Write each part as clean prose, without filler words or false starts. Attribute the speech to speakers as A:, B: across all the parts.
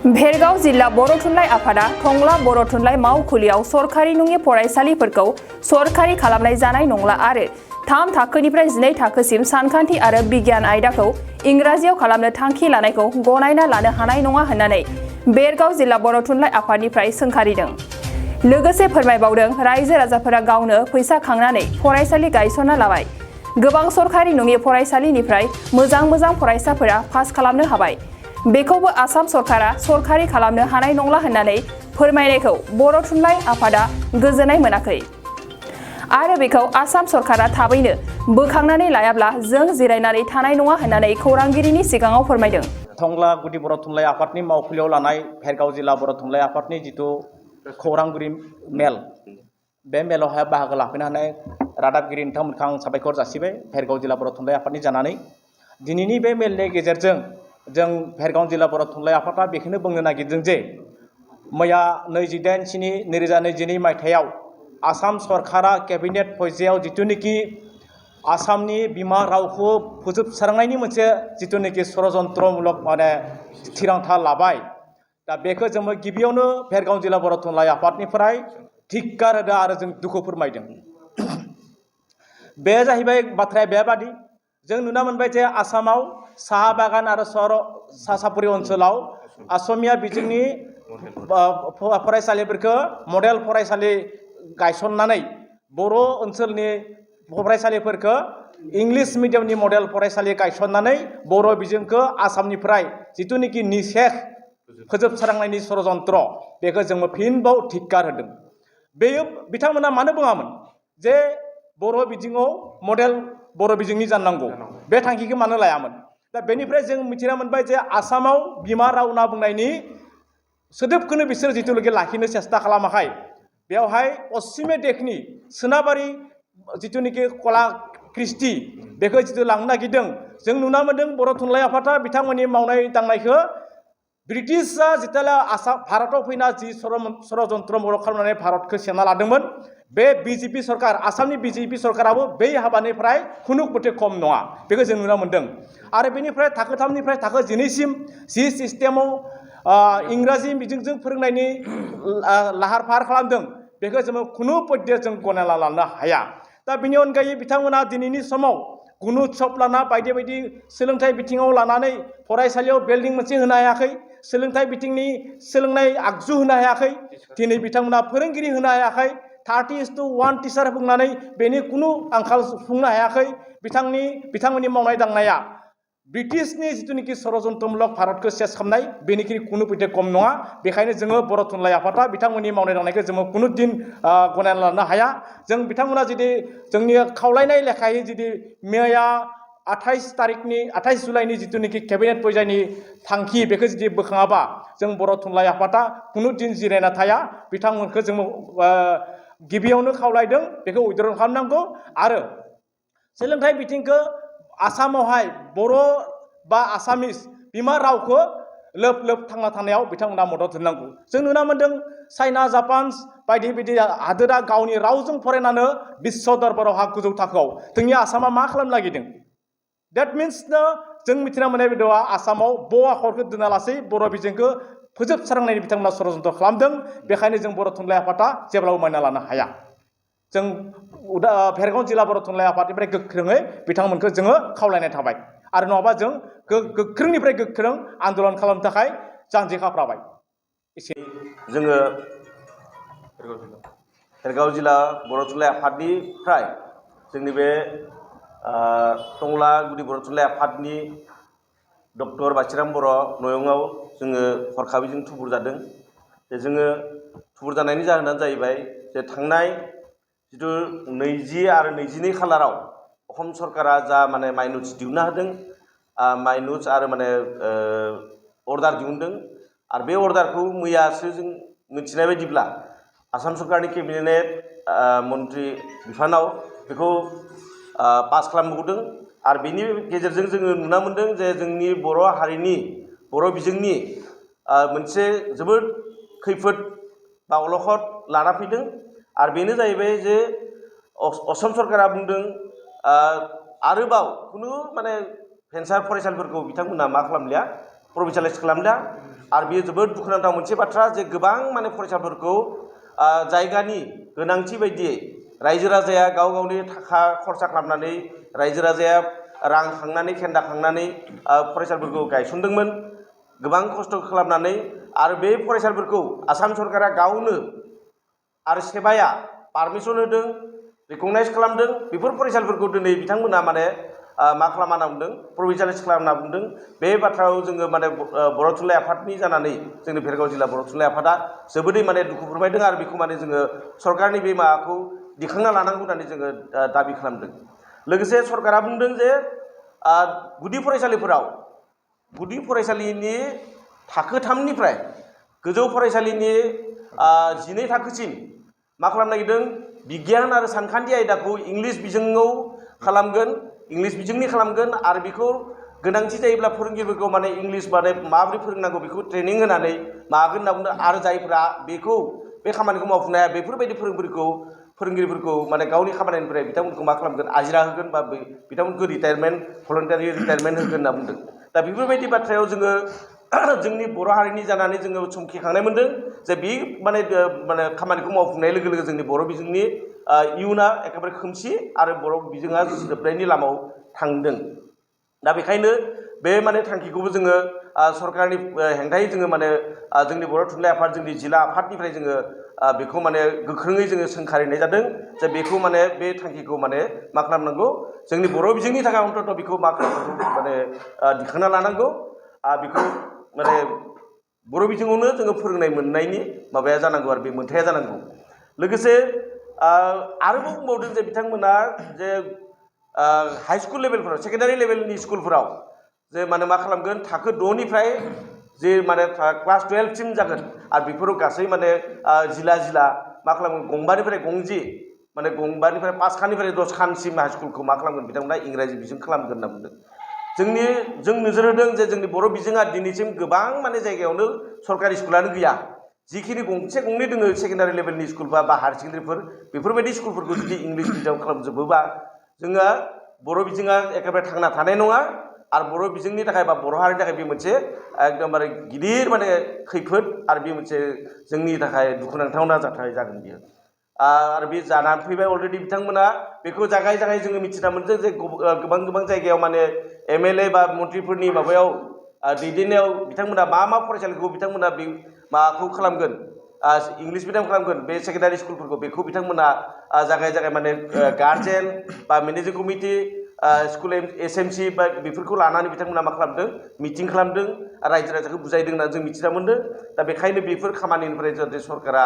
A: भेरगाव जिल्ला बर' थुनलाइ आफादा टंला बर' थुनलाइ मावखुलियाव सरकारि नङि फरायसालिफोरखौ सरकारि खालामनाय जानाय नंला आरो 3 थाखोनिफ्राय 12 थाखोसिम सानखान्थि आरो बिगियान आयदाखौ इंराजियाव खालामनो थांखि लानायखौ गनायना लानो हानाय नङा होननानै भेरगाव जिल्ला बर' थुनलाइ आफादनिफ्राय सोंखारिदों। लोगोसे फोरमायबावदों रायजो राजाफोरा गावनो फैसा खांनानै फरायसालि गायसनना लाबाय। गोबां सरकारि नङि फरायसालिनिफ्राय मोजां फरायसाफोरा पास खालामनो हाबाय। बेखौबो आसाम सरकारा सरकारि खालामनो हानाय नंला होननानै फोरमायनायखौ बर' थुनलाइ आफादा गोजोननाय मोनाखै आरो बेखौ आसाम सरकारा थाबैनो बोखांनानै लायाब्ला जों जिरायनानै थानाय नङा होननानै खौरांगिरिनि सिगाङाव फोरमायदों।
B: टंला गुदि बर' थुनलाइ आफादनि मावखुलियाव लानाय भेरगाव जिल्ला बर' थुनलाइ आफादनि जिथु खौरांगिरि मेल, बे मेलावहाय बाहागो लाफैनो हानाय रादाबगिरि नोंथांमोनखौ आं साबायखर जासिबाय भेरगाव जिल्ला बर' थुनलाइ आफादनि जानानै। दिनैनि बे मेलनि गेजेरजों जों भेरगाव जिल्ला बर' थुनलाइ आफादा बेखौनो बुंनो नागिरदों जे मैया 28/7/2022 मायथाइयाव आसाम सरकारा केबिनेट पର୍ଯ୍यायाव जिथुनिखि आसामनि बिमा रावखौ फोजोबस्रांनायनि मोनसे जिथुनिखि षड़यन्त्रमूलक थिरांथा लाबाय। दा बेखौ जोङो गिबियावनो भेरगाव जिल्ला बर' थुनलाइ आफादनिफ्राय धिक्कार होदों आरो जों दुखु फोरमायदों। बे जाहैबाय बाथ्राया बेबादि जों नुनो मोनबाय जे आसामाव साहा बागान आरो सासापुरि ओनसोलाव असमिया बिजोंनि फरायसालिफोरखौ मडेल फरायसालि गायसननानै बर' ओनसोलनि फरायसालिफोरखौ इंलिश मिडियामनि मडेल फरायसालि गायसननानै बर' बिजोंखौ आसामनिफ्राय जिथुनिखि निसेख फोजोबस्रांनायनि षड़यन्त्र बेखौ जोङो फिनबाव धिक्कार होदों। बेयो बिथांमोना मानो बुङामोन जे बर' बिजोङाव मडेल बर' बिजोंनि जानांगौ, बे थांखिखौ मानो लायामोन? दा बेनिफ्राय जों मिथिना मोनबाय जे आसामाव बिमा राव होनना बुंनायनि सोदोबखौनो बिसोर जिथुनिखि लाखिनो सेस्था खालामाखै। बेवहाय पश्चिमे देशनि सोनाबारि जिथुनिखि कला कृष्टि बेखौ जिथु लांनो नागिरदों। जों नुना मोन्दों बर' थुनलाइ आफादा बिथांमोननि मावनाय दांनायखौ ब्रिटिशआ जितुला भारताव फैना जि षड़यन्त्रमूलक खालामनानै भारतखौ सेना लादोंमोन, बे बिजेपि सरकार आसामनि बिजेपि सरकाराबो बै हाबानिफ्राय खुनु मथे खम नङा, बेखौ जों नुना मोन्दों। आरो बेनिफ्राय थाखो 3निफ्राय थाखो 12सिम जि सिस्टेमाव इंराजि बिजोंजों फोरोंनायनि लाहार फाहार खालामदों, बेखौ जोङो खुनु पध्य जों गनायना लानो हाया। दा बेनि अनगायै बिथांमोना दिनैनि समाव गुणउत्सब लाना बायदि सोलोंथाइ बिथिङाव लानानै फरायसालियाव बिल्डिं मोनसे होनो हायाखै, सोलोंथाइ बिथिंनि सोलोंनाय आगजु होनो हायाखै, दिनै बिथांमोना फोरोंगिरि होनो हायाखै, 30:1 टिचार बुंनानै बेनि खुनु आंखाल सुफुंनो हायाखै। बिथांमोननि मावनाय दांनाया ब्रिटिशनि जिथुनिखि षड़यन्त्रमूलक भारतखौ सेस खालामनाय बेनिख्रुइ खुनु पध्य खम नङा। बेखायनो जोङो बर' थुनलाइ आफादा बिथांमोननि मावनाय दांनायखौ जोङो खुनु दिन गनायना लानो हाया। जों बिथांमोना जुदि जोंनि खावलायनाय लेखायै जुदि मैया 28 जुलाइनि जिथुनिखि केबिनेट पର୍ଯ୍यायनि थांखि बेखौ जुदि बोखाङाबा जों बर' थुनलाइ आफादा खुनु दिन जिरायना थाया। बिथांमोनखौ जोङो गिबियावनो खावलायदों बेखौ उइद्र' खालामनांगौ आरो सोलोंथाइ बिथिंखौ आसामावहाय बर' बा आसामिस बिमा रावखौ लोब थांना थानायाव बिथांमोना मदद होनांगौ। जों नुना मोन्दों चाइना, जापान बायदि हादोरा गावनि रावजों फरायनानै बिश्व दरबारावहा गोजौ थाखोआव, जोंनि आसामा मा खालामनो नागिरदों? देट मिन्स जों मिथिना मोननाय बायदिबा आसामाव ब आखरखौ दोना लासै बर' बिजोंखौ फोजोबस्रांनायनि बिथांमोना षड़यन्त्र खालामदों। बेखायनो जों बर' थुनलाइ आफादा जेब्लाबो मानिना लानो हाया। जों भेरगाव जिल्ला बर' थुनलाइ आफादनिफ्राय गोख्रोङै बिथांमोनखौ जोङो खावलायनाय थाबाय आरो नङाबा जों गोख्रोंनिफ्राय गोख्रों आन्दलन खालामनो थाखाय जानजि खाफ्राबाय।
C: जोङो भेरगाव जिल्ला बर' थुनलाइ आफादनिफ्राय जोंनि बे टंला गुदि बर' थुनलाइ आफादनि डक्टर बासिराम बर' नयंआव जोङो हरखाबै जों थुबुर जादों। जे जोङो थुबुर जानायनि जाहोनानो जाहैबाय जे थांनाय जिथु 20 आरो 22 खालाराव असम सरकारा जा माइनुट्स दिहुनना होदों, माइनुट्स आरो अर्डार दिहुनदों आरो बे अर्डारखौ मैयासो जों मिथिनाय बायदिब्ला आसाम सरकारनि केबिनेट मन्त्रि बिफानाव बेखौ पास खालामबोदों। आरो बेनि गेजेरजों जोङो नुना मोन्दों जे जोंनि बर' हारिनि बर' बिजोंनि मोनसे जोबोद खैफोद बा अलखद लाना फैदों। आरो बेनो जाहैबाय जे असम सरकारा बुंदों आरोबाव खुनु भेन्सार फरायसालिफोरखौ बिथांमोना मा खालामलिया, प्रभिन्सियेलाइज खालामलिया आरो बेयो जोबोद दुखुनांथाव मोनसे बाथ्रा जे गोबां माने फरायसाफोरखौ जायगानि गोनांथि बायदियै रायजो राजाया गाव गावनि थाखा खरसा खालामनानै रायजो राजाया रां खांनानै खेन्दा खांनानै फरायसालिफोरखौ गायसनदोंमोन गोबां खस्थ' खालामनानै आरो बे फरायसालिफोरखौ आसाम सरकारा गावनो आरो सेबाया पारमिसन होदों रिकगनाइज खालामदों बेफोर फरायसालिफोरखौ दिनै बिथांमोना माने मा खालामा होनना बुंदों प्रभिन्सियेलाइज खालामना बुंदों बे बाथ्रायाव जोङो माने बर' थुनलाइ आफादनि जानानै जोंनि भेरगाव जिल्ला बर' थुनलाइ आफादा जोबोदै माने दुखु फोरमायदों आरो बेखौ माने जोङो सरकारनि बे माबाखौ दिखांना लानांगौ होननानै जोङो दाबि खालामदों लोगोसे सरकारा बुंदों जे गुदि फरायसालिनि थाखो 3निफ्राय गोजौ फरायसालिनि 12 थाखोसिम मा खालामनो नागिरदों बिगियान आरो सानखान्थि आयदाखौ इंलिस बिजोङाव खालामगोन इंलिस बिजोंनि खालामगोन आरो बेखौ गोनांथि जायोब्ला फोरोंगिरिफोरखौ माने इंलिस माने माबोरै फोरोंनांगौ बेखौ ट्रेनिं होनानै मागोन होनना बुंदों आरो जायफ्रा बेखौ बे खामानिखौ मावफुंनो हाया बेफोरबायदि फोरोंगिरिफोरखौ माने गावनि खामानिनिफ्राय बिथांमोनखौ मा खालामगोन आजिरा होगोन बा बिथांमोनखौ रिटायारमेन्ट भलन्टारि रिटायारमेन्ट होगोन होनना बुंदों दा बेफोरबायदि बाथ्रायाव जोङो जोंनि बर' हारिनि जानानै जोङो समखिखांनाय मोनदों जे बे माने खामानिखौ मावफुंनाय लोगो लोगो जोंनि बर' बिजोंनि इयुना एकेबारे खोमसि आरो बर' बिजोङा जोबनायनि लामायाव थांदों दा बेखायनो बे माने थांखिखौबो जोङो सरकारनि हेंथायै जोङो माने जोंनि बर' थुनलाइ आफाद जोंनि जिल्ला आफादनिफ्राय जोङो बेखौ माने गोख्रोङै जोङो सोंखारिनाय जादों जे बेखौ माने बे थांखिखौ माने मा खालामनांगौ जोंनि बर' बिजोंनि थाखाय अन्तत बेखौ मा खालामनांगौ माने दिखांना लानांगौ बेखौ माने बर' बिजोङावनो जोङो फोरोंनाय मोननायनि माबाया जानांगौ आरो बे मोन्थाया जानांगौ लोगोसे आरोबाव बुंबावदों जे बिथांमोना जे हाई स्कुल लेभेलफोराव सेकेन्डारि लेभेलनि स्कुलफोराव जे माने मा खालामगोन थाखो 6निफ्राय जे माने क्लास 12सिम जागोन आरो बेफोराव गासै माने जिला मा खालामगोन गंबानिफ्राय गंजि माने गंबानिफ्राय 5 खाननिफ्राय 10 खानसिम हाई स्कुलखौ मा खालामगोन बिथांमोना इंराजि बिजों खालामगोन होनना बुंदों जों नोजोर होदों जे जोंनि बर' बिजोङा दिनैसिम गोबां माने जायगायावनो सरकारि स्कुलानो गैया जिखिनि गंसे गंनै दोङो सेकेन्डारि लेभेलनि स्कुलफोर बा हायार सेकेन्डारिफोर बेफोरबायदि स्कुलफोरखौ जुदि इंलिस मिडियाम खालामजोबोबा जोङो बर' बिजोङा एकेबारे थांना थानाय नङा आरो बर' बिजोंनि थाखाय बा बर' हारिनि थाखाय बे मोनसे एकदमबारे गिदिर माने खैफोद आरो बे मोनसे जोंनि थाखाय दुखुनांथावना जाथाय जागोन बियो आरो बे जानानै फैबाय अलरेडि बिथांमोना बेखौ जागाय जोङो मिथिना मोनदों जे गोबां जायगायाव माने MLA बा मन्थ्रिफोरनि माबायाव दैदेननायाव बिथांमोना मा फरायसालिखौ बिथांमोना बे माबाखौ खालामगोन इंलिस मिडियाम खालामगोन बे सेकेन्डारि स्कुलफोरखौ बेखौ बिथांमोना जागाय माने गार्जेन बा मेनेजिं कमिटि स्कुल SMC बा बेफोरखौ लानानै बिथांमोना मा खालामदों मिटिं खालामदों रायजो राजाखौ बुजायदों होनना जों मिथिना मोनदों दा बेखायनो बेफोर खामानिनिफ्राय जाहाथे सरकारा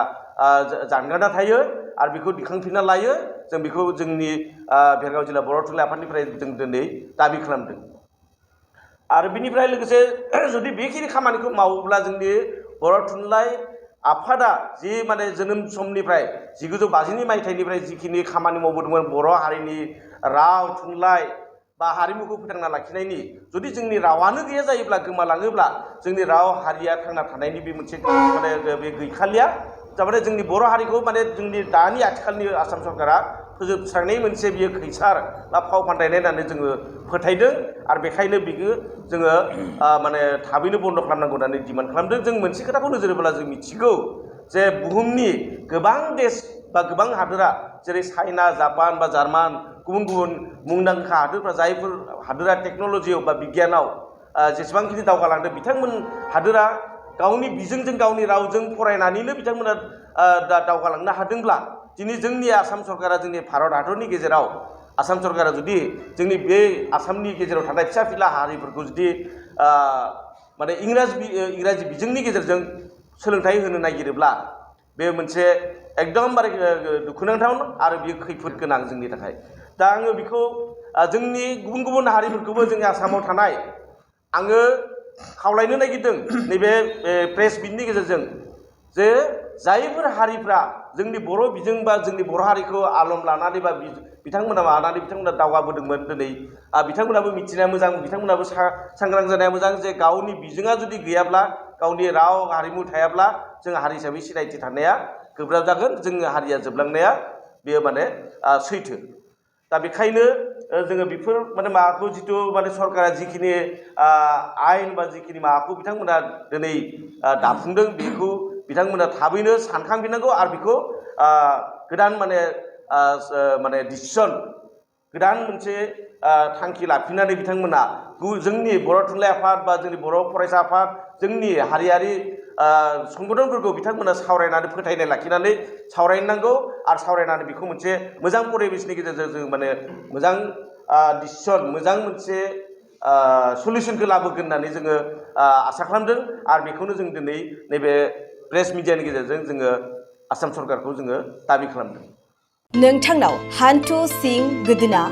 C: जानगारना थायो आरो बेखौ दिखांफिनना लायो जों बेखौ जोंनि भेरगाव जिल्ला बर' थुनलाइ आफादनिफ्राय जों दिनै दाबि खालामदों आरो बिनिफ्राय लोगोसे जुदि बेखिनि खामानिखौ मावोब्ला जोंनि बर' थुनलाइ आफादा जि माने जोनोम समनिफ्राय 1952 मायथाइनिफ्राय जिखिनि खामानि मावबोदोंमोन बर' हारिनि राव थुनलाइ बा हारिमुखौ फोथांना लाखिनायनि जुदि जोंनि रावानो गैया जायोब्ला गोमालाङोब्ला जोंनि राव हारिया थांना थानायनि बे मोनसे माने बे गैखालिया थारमाने जोंनि बर' हारिखौ माने जोंनि दानि आथिखालनि आसाम सरकारा फोजोबस्रांनाय मोनसे बियो खैसार बा फाव फान्दायनाय होननानै जोङो फोथायदों आरो बेखायनो बेखौ जोङो माने थाबैनो बन्द' खालामनांगौ होननानै डिमान्ड खालामदों जों मोनसे खोथाखौ नोजोर होब्ला जों मिथिगौ जे बुहुमनि गोबां देश बा गोबां हादोरा जेरै चाइना जापान बा जार्मान गुबुन मुंदांखा हादोरफ्रा जायफोर हादोरा टेक्न'लजियाव बा बिगियानाव जेसेबांखिनि दावगालांदों बिथांमोन हादोरा गावनि बिजोंजों गावनि रावजों फरायनानैनो बिथांमोना दावगालांनो हादोंब्ला दिनै जोंनि आसाम सरकारा जोंनि भारत हादरनि गेजेराव आसाम सरकारा जुदि जोंनि बे आसामनि गेजेराव थानाय फिसा फिला हारिफोरखौ जुदि माने इंराजि बिजोंनि गेजेरजों सोलोंथाइ होनो नागिरोब्ला बे मोनसे एकदमबारे दुखुनांथाव आरो बेयो खैफोद गोनां जोंनि थाखाय दा आङो बेखौ जोंनि गुबुन हारिफोरखौबो जोंनि आसामाव थानाय आङो खावलायनो नागिरदों नैबे प्रेस मिटनि गेजेरजों जे जायफोर हारिफ्रा जोंनि बर' बिजों बा जोंनि बर' हारिखौ आलम लानानै बा बिथांमोना मानानै बिथांमोना दावगाबोदोंमोन दिनै बिथांमोनाबो मिथिनाया मोजां बिथांमोनाबो सांग्रां जानाया मोजां जे गावनि बिजोङा जुदि गैयाब्ला गावनि राव हारिमु थायाब्ला जों हारि हिसाबै सिनायथि थानाया गोब्राब जागोन जोंनि हारिया जोबलांनाया बेयो माने सैथो दा बेखायनो जोङो बेफोर माने माबाखौ जिथु माने सरकारा जिखिनि आयेन बा जिखिनि माबाखौ बिथांमोना दिनै दाफुंदों बेखौ बिथांमोना थाबैनो सानखांफिननांगौ आरो बेखौ गोदान माने डिसिसन गोदान मोनसे थांखि लाफिननानै बिथांमोना जोंनि बर' थुनलाइ आफाद बा जोंनि बर' फरायसा आफाद जोंनि हारियारि संगठनफोरखौ बिथांमोना सावरायनानै फोथायनाय लाखिनानै सावरायनांगौ आरो सावरायनानै बेखौ मोनसे मोजां परिबेसनि गेजेरजों जों माने मोजां डिसिसन मोजां मोनसे सलिउसनखौ लाबोगोन होननानै जोङो आसा खालामदों आरो बेखौनो जों दिनै नैबे प्रेस मिडियानि गेजेरजों जोङो आसाम सरकारखौ जोङो दाबि खालामदों।
D: नोंथांनाव हान्थु सिं गोदोना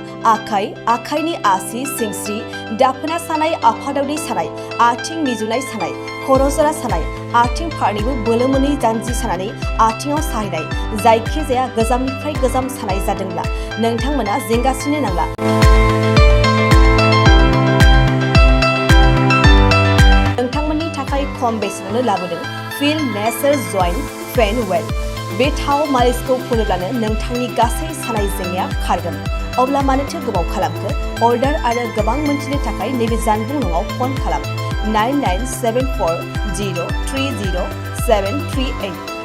D: आखाइनि आसि सिंस्रि दाफोना सानाय आफादावनि सानाय आथिं मिजुनाय सानाय खर' जरा सानाय आथिं फारनैबो बोलो मोनै जानजि सानानै आथिङाव साहैनाय जायखिजाया गोजामनिफ्राय गोजाम सानाय जादोंब्ला नोंथांमोना जिंगासिनो नांला। नोंथांमोननि थाखाय खम बेसेनावनो लाबोदों फिल नेचार जइन्ट पेन वेल। बे थाव मालिसखौ फुनोब्लानो नोंथांनि गासै सानाय जेंनाया खारगोन। अब्ला मानोथो गोबाव खालामखो? अर्डार आरो गोबां मोनथिनो थाखाय नैबे जानबुं नङाव फन खालाम 9974030738।